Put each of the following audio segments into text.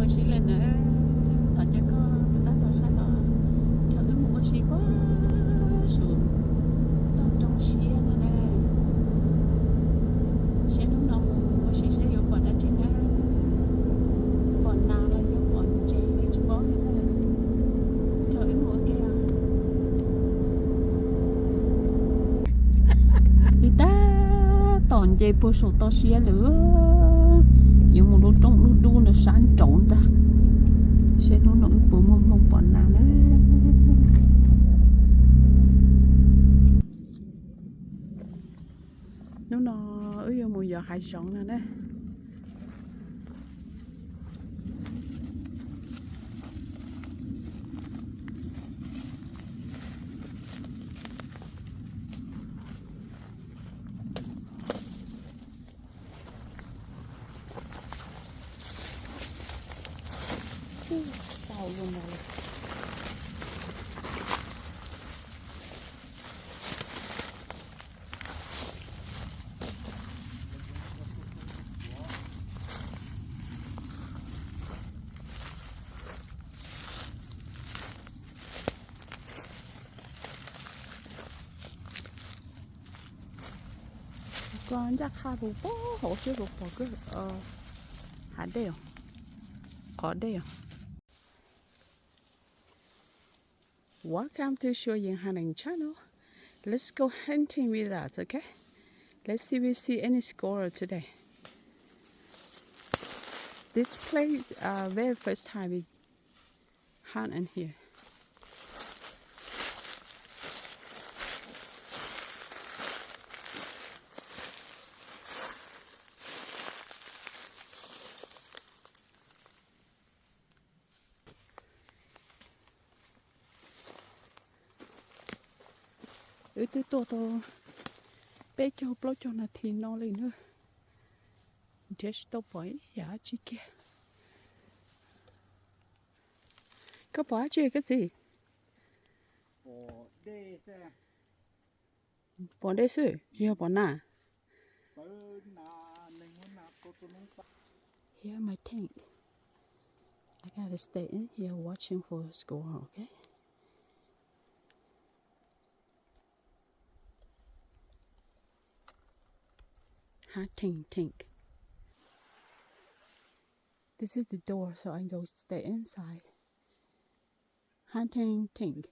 Sib lawm na, thov caw koj tus tab tom sab los nrog wb mus ua si puag saum toj roob siab ntag na. Seb hnub no mus ua si seb yuav pom dab tsi na, pom nas los yog pom ntses li tsis paub li na. Nrog wb mus ua ke os. Wb tab tom nce puag saum toj siab lawm, yuav mus lub roob dub dub ntawd sab nraud ntag. Seb hnub no wb puas muaj hmoo pom nas na. Hnub no wb yuav mus yos hav zoov no na. Koj ncaj qha puag hauv siab puas pom koj hav dej os, qhov dej os. Welcome to Shuo Yees Hunting Channel. Let's go hunting with us, okay? Let's see if we see any squirrel today. This place, uh, very first time we hunt in here. Wb twb tuaj tau peb caug plaub caug nas this no li na, nrhiav tsis tau pom ib yam dab tsi kiag. Koj pom dab tsi koj txiv? Pom dej xwb, yog pom nas? Here my tent. I gotta stay in here watching for squirrel, okay? Hunting tent. This is the door, so I go stay inside. Hunting tent.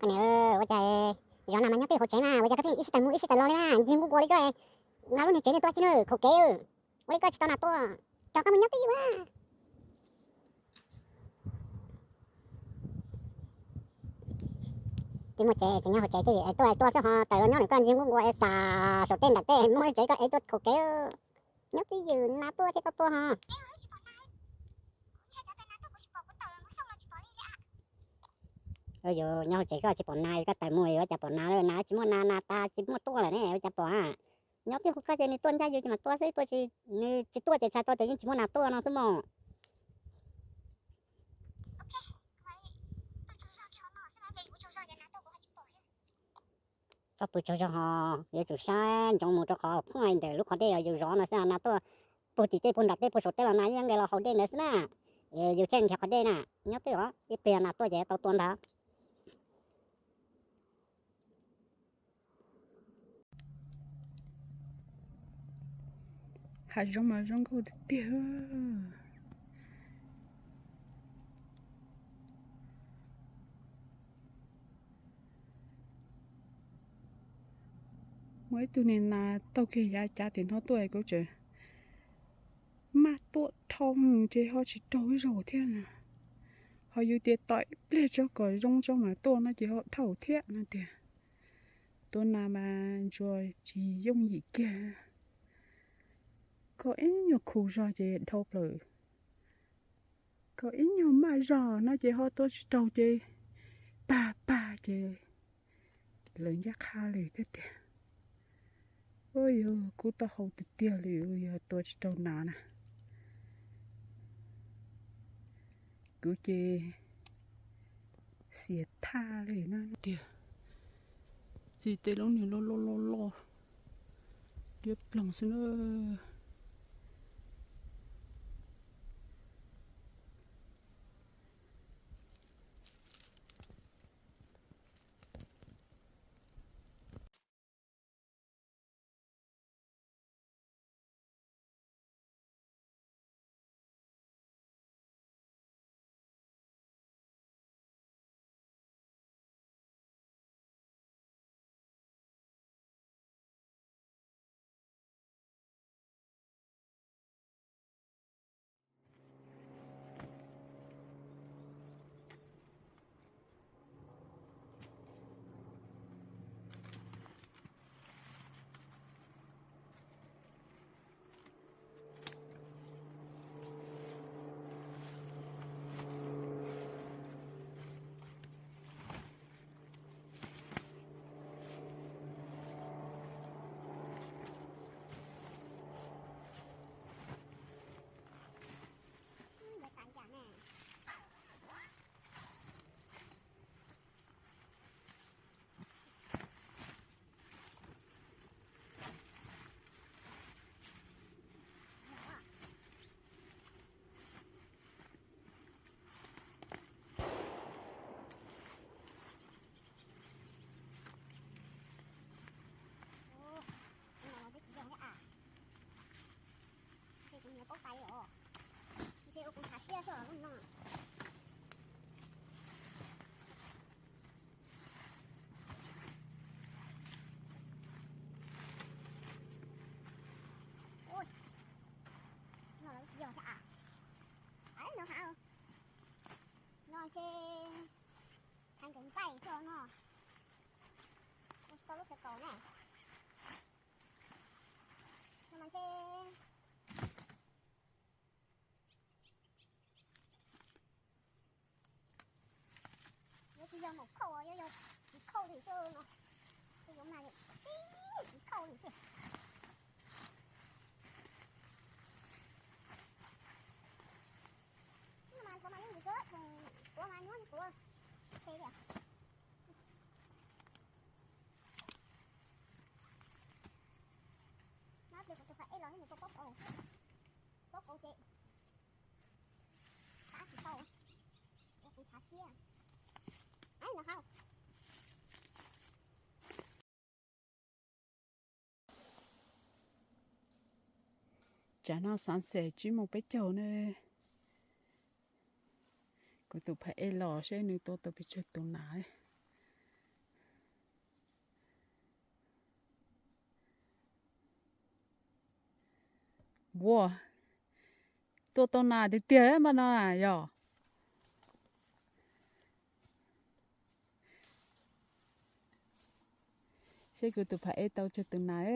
Koj niam, ua cas zov nas mas nyob twj ywm hauv tsev mas ua cas koj pheej ib sij tawm mus ib sij tawm los li na, ntxig nkuj nkuas li koj. Nas lub niag tsev no tuaj tsis na khaum kev, ua li koj tsis tau nas tua, tso koj mus nyob twj ywm. Twb muaj tsev ces nyob hauv tsev twj ywm es tuaj es tuaj xwb ho tawm los nyob nws koj ntxig nkuj nkuas es xav saum tej nram tej muaj tsev koj es tuaj khaum kev. Nyob twj ywm nas tuaj thiab koj tuaj ho. Yus nyob hauv tsev koj tsis pom nas, koj tawm mus yuav cas pom nas, nas tsis muaj nas, nas tas tsis muaj tuaj lawm ne, yuav cas pom a. Nyob twj ywm koj ces nws tuaj ncaj yus ces mas tuaj xwb, tuaj tsis, nws tsis tuaj ces txhais tau tias yeej tsis muaj nas tuaj no xwb mog. Txhob pw tsaug zog ho, yuav tsum saib ntsoov mus rau qhov phooj ywg ntawm lub qhov dej uas yus zov no xwb, nas tuaj puag tim tej puag nram tej puag saum tej los nas yeej nqes los haus dej ntawd xwb na. Es yus thiaj nrhiav qhov dej na, nyob twj ywm os, ib pliag nas tuaj ces tau tua ntag. Hav zoov mas zoo nkauj tiag tiag. Muaj ib tug niag nas taug kiag yav cav tim no tuaj kuv tseem maj tuaj dhau mus ces ho tsis raug ib zaug thiab no. Ho yus tias tos ib pliag tso kom zoo tso mam tuaj no ces ho dhau thiab no tiag. Tua nas mas ntsuas tsis yooj yim kiag. Koj ib nyuag khu zog ces dhau plaws, koj ib nyuag maj zog no ces ho tua tsis raug ces pag pag ces lawv ncaj qha li thiab tiag. Ua yog kub taub hau tiag tiag li, yog tua tsis raug nas na. Kuv ces xiam thaj li no tiag. Txi tej lub niag loj loj loj loj liab ploog xwb na. Ntshe ua kuv tshav siab xwb os lub no. Ui, no lawv tsis yog thiab a. Ai no hav, no ntshe thaiv nkawd npaij xwb no. Ua tsis tau lub xav kaus na. No mas ntshe yuav tsis yog maum khauj, yuav yog txiv khauj li xwb no. Xyov yuav mag li txiv khauj li xwb. No mas kuv mas yeej yim kawg, kuv mas nyuaj kuv qhe li. Nab pliag kuv tus phav ej los nws tuaj pob kauv, pob kauv ces tab tsis tau, ua kuv tshav siab. Ai no hauv. Tsam no xav xes tsib moos peb caug ne. Kuv tus phav ej los seb nws tua tau pes tsawg tus nas. Ua, tua tau nas tiag tiag mas no yog. Seb kuv tus phav ej tau tsawg tus nas.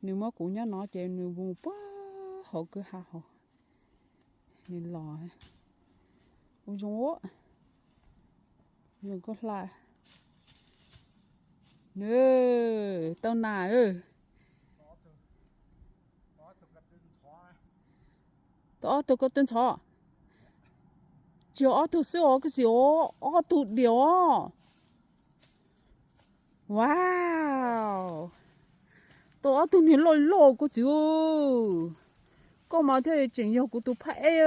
Nws muab kuv nyob no ces nws mus puag hauv kwj ha hauv. Nws los, ua zoo, zoo koj hla. Nws tau nas. Tau ob tug ko tw ntxhov. Tsis yog ob tug xwb os koj txiv os, ob tug diam os. Wow, tau ob tug niag loj loj koj txiv. Koj mas thiaj tseem yog kuv tus phab ej.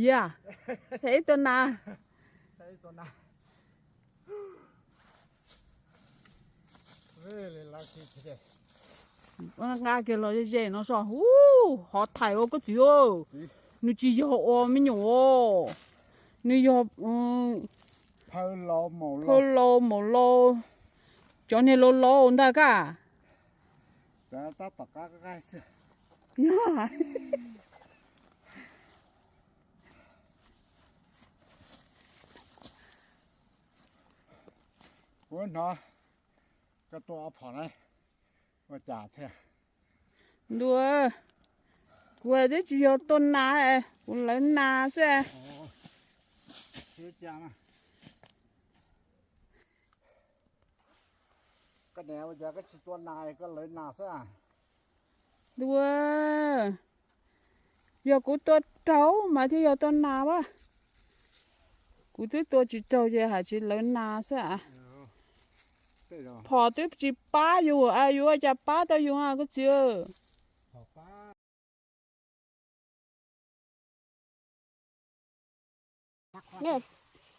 Yog, phab ej tua nas. Nqa kiag los ze ze no so. Ub, hov thaiv ua koj txiv. Nws tsis yog ua me nyuam os, nws yog phau laus maum laus, cov niag laus laus ntag kaj. Kuv hnov koj tua ob phom na, Ntuj, kuv twb tsis yog tua nas, kuv lawv nas xwb. Ntuj, yog kuv tua raug mas thiaj yog tua nas a. Kuv twb tua tsis raug ces hais tsis lawv nas xwb a. Phom twb tsis pab yus, yus ua cas pab tau yus a koj txiv.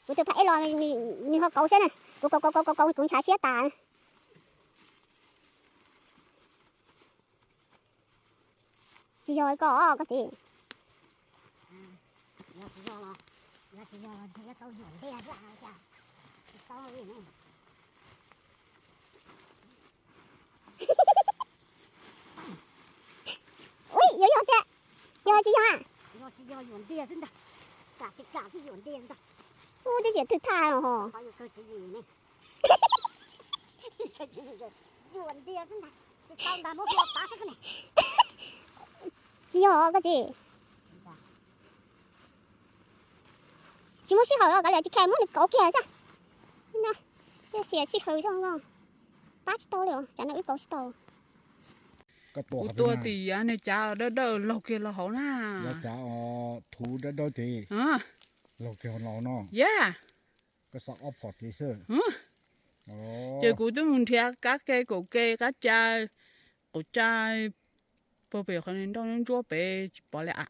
Kuv tus phab ej los, nws ho kauv siab na, kuv kauv kauv kauv kauv kauv kuv ntshav siab tas. Tsis yog koj, koj txiv. Ui, yuav yog tiag, yog tsis yog a? Ub, twb tsis twg thaj ho. Tsis yog koj txiv. Tsis muaj sij hawm los kav liam tsis khe muab nws kauv kiag xwb. Xiam sij hawm zog, pab tsis tau li, tsam no wb kauv tsis tau. Kuv tua tim yav niag cav dawb dawb laug kiag los hauv na. Cav thuv dawb dawb ces laug kiag hauv no no. Yeah. Koj xa ob phom tid xwb. Ces kuv twb mus nrhiav kab ke kaum ke qab ca, qaum ca, puag pem qhov nroj ntsuab pem tsis pom li a.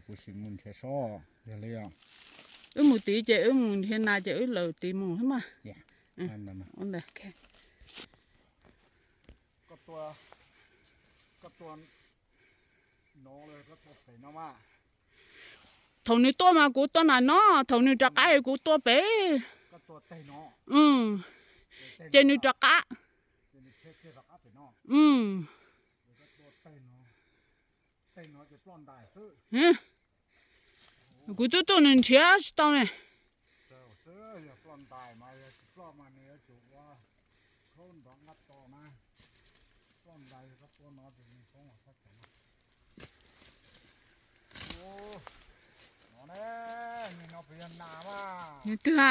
Kuv sim mus nrhiav sob, yog li. Wb mus tid ces wb mus nrhiav nas ces wb lawm tid mus xwb mas. Thaum nws tuaj mas kuv tua nas no, thaum nws rov qab kuv tua pem. Ces nws rov qab. Kuv twb tuaj nws nrhiav tsis tau ne. Nws twg a?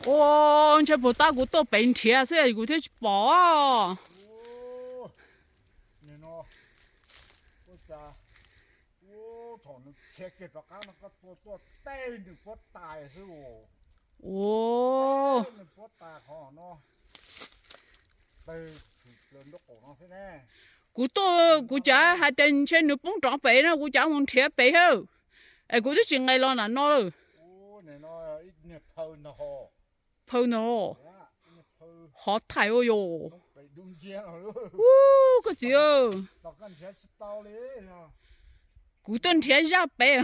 Ua, ntshe puas tab kuv tuaj pem nrhiav xwb kuv thiaj tsis pom. Ua, kuv tuaj kuv cav hais tias ntshe nws poob rov pem no kuv cav mus nrhiav pem hawb. Es kuv twb tsis nqes los nram no lawm. Phaw no, hov thaim ua yos. Ub, koj txiv, kuv tuaj nrhiav zaj pem.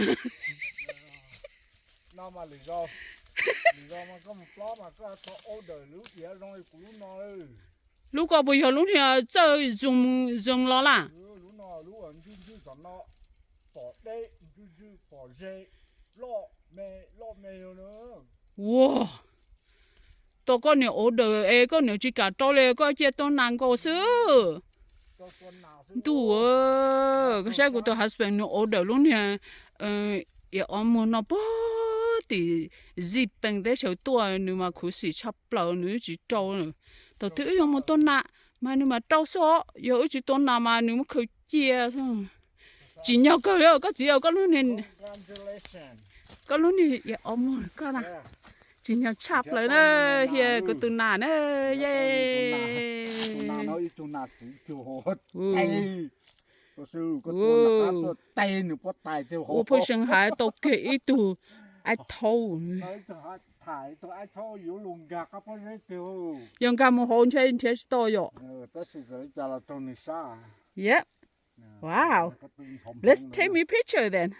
Lub ko puas yog lub niag txawj zoom los laj? Ua, tau koj niam order es koj niam tsis kam rau li koj cia tuaj nas nkaus xwb. Ntuj, koj saib kuv tus husband nws order lub niag iav ob muag no puag tim Zij Pees teb chaws tuaj, nws mas khuv xim tshaj plaws nws tsis rau. Thaum twg wb yuav mus tua nas mas nws mam rau xwb os, yog wb tsis tua nas mas nws muab khaws cia. Tsim nyog kawg li koj txiv, koj lub niag, koj lub niag iav ob muag koj na, tsim nyog tshaj plaws na, hias kuv tus nas na, ye. Ua pheej seev hais tau kiag ib tug ais thau. Yog nkag mus hauv ntshe nrhiav tsis tau yom. Yep. Wow. Let's take me picture then.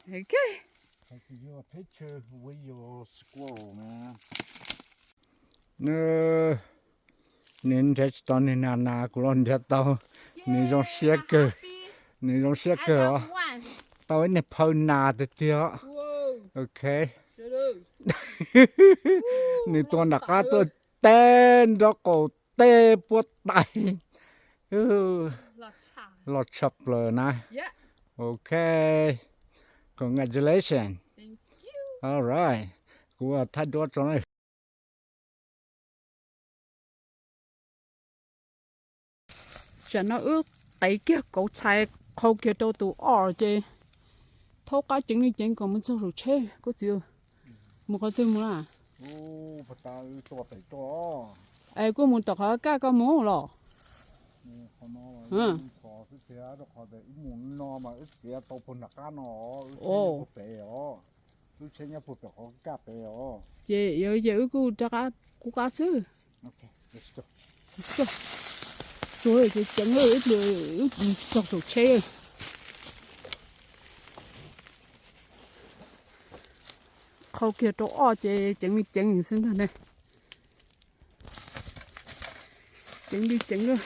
Okay. Nws nrhiav tsis tau niag nas, kuv los nrhiav tau. Nws zoo siab kawg, nws zoo siab kawg os. Tau ib niag phaw nas tiag tiag os. Ok. Nws tuaj nram qab tuaj teb nrob qaum teb puab tais. Los tshaj plaws na. Ok. Congratulations. All right. Kuv thaij duab tso na. Tsam no wb tev kiag kauv txhais qhau kiag rau tus ob ces thaub qab ceev li ceev kom mus txog saum tsheb koj txiv. Mus qhov twg mus na? Es kuj mus tom qhov kaj koj mus los? Ces wb kuj rov qab kuv qab xwb. Tsuag ces ceev, wb txog saum tsheb. Qhau kiag rau ob ces ceev li ceev xwb ntag ne. Ceev li ceev,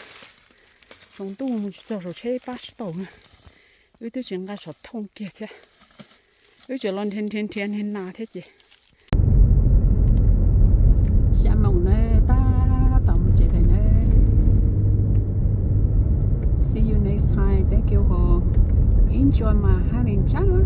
saum ntuj mus tsis txog saum tsheb pab tsis tau na. Wb twb tsis nqa saum thooj kiag thiab, wb tseem los nrhiav nrhiav nrhiav niag nas thiab ces. Xya moos na, tab tom mus tsev lawm na. See you next time. Thank you for enjoy my hunting channel.